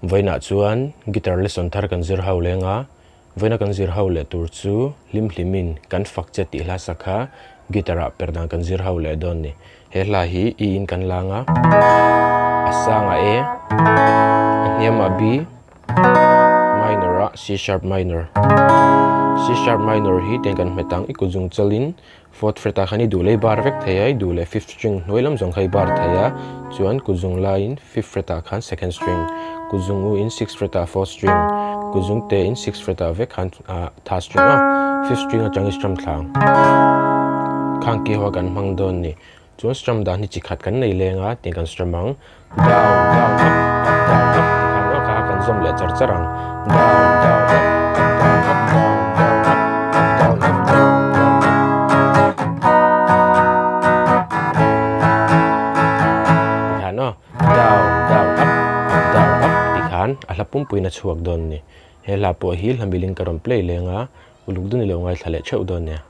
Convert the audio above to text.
Vawiinah chuan guitar lesson thar kan zir ho leng a, vawiina kan zir ho leh tur chu hlim hlimin kan fak che tih hla sak kha guitar ah per dan kan zir ho leh dawn ni. He hla hi E in kan lang a, a sangah A, a hniamah B, minor ah C sharp minor. C sharp minor hi tiang kan hmet ang i kut zung chalin Fourth fret ah khan i duh leh i bar vek thei a, i duh leh fifth string hnuai lam zawng kha i bar thei a, chuan kut zung laiin fifth fret ah khan second string, kut zung u in sixth fret ah fourth string, kut zung te in sixth fret ah vek khan ah third string a, fifth string atang i strum thla ang. Khang ki ho a kan hmang dawn ni. Chuan strum dan hi chi khat kan nei leng a, tiang kan strum ang, down, down, up, up, down, up ti khan a kha kan zawm leh char char ang, down, down, up, up, down, up, down, down, up, up, down, up, down, down, up. Ti khan aw, down, down, up, up, down, up ti khan a hla pumpuiin a chhuak dawn a ni. He hla pawh hi hla miling ka rawn play leng a, uluk dun i lo ngaithla leh theuh dawn nia.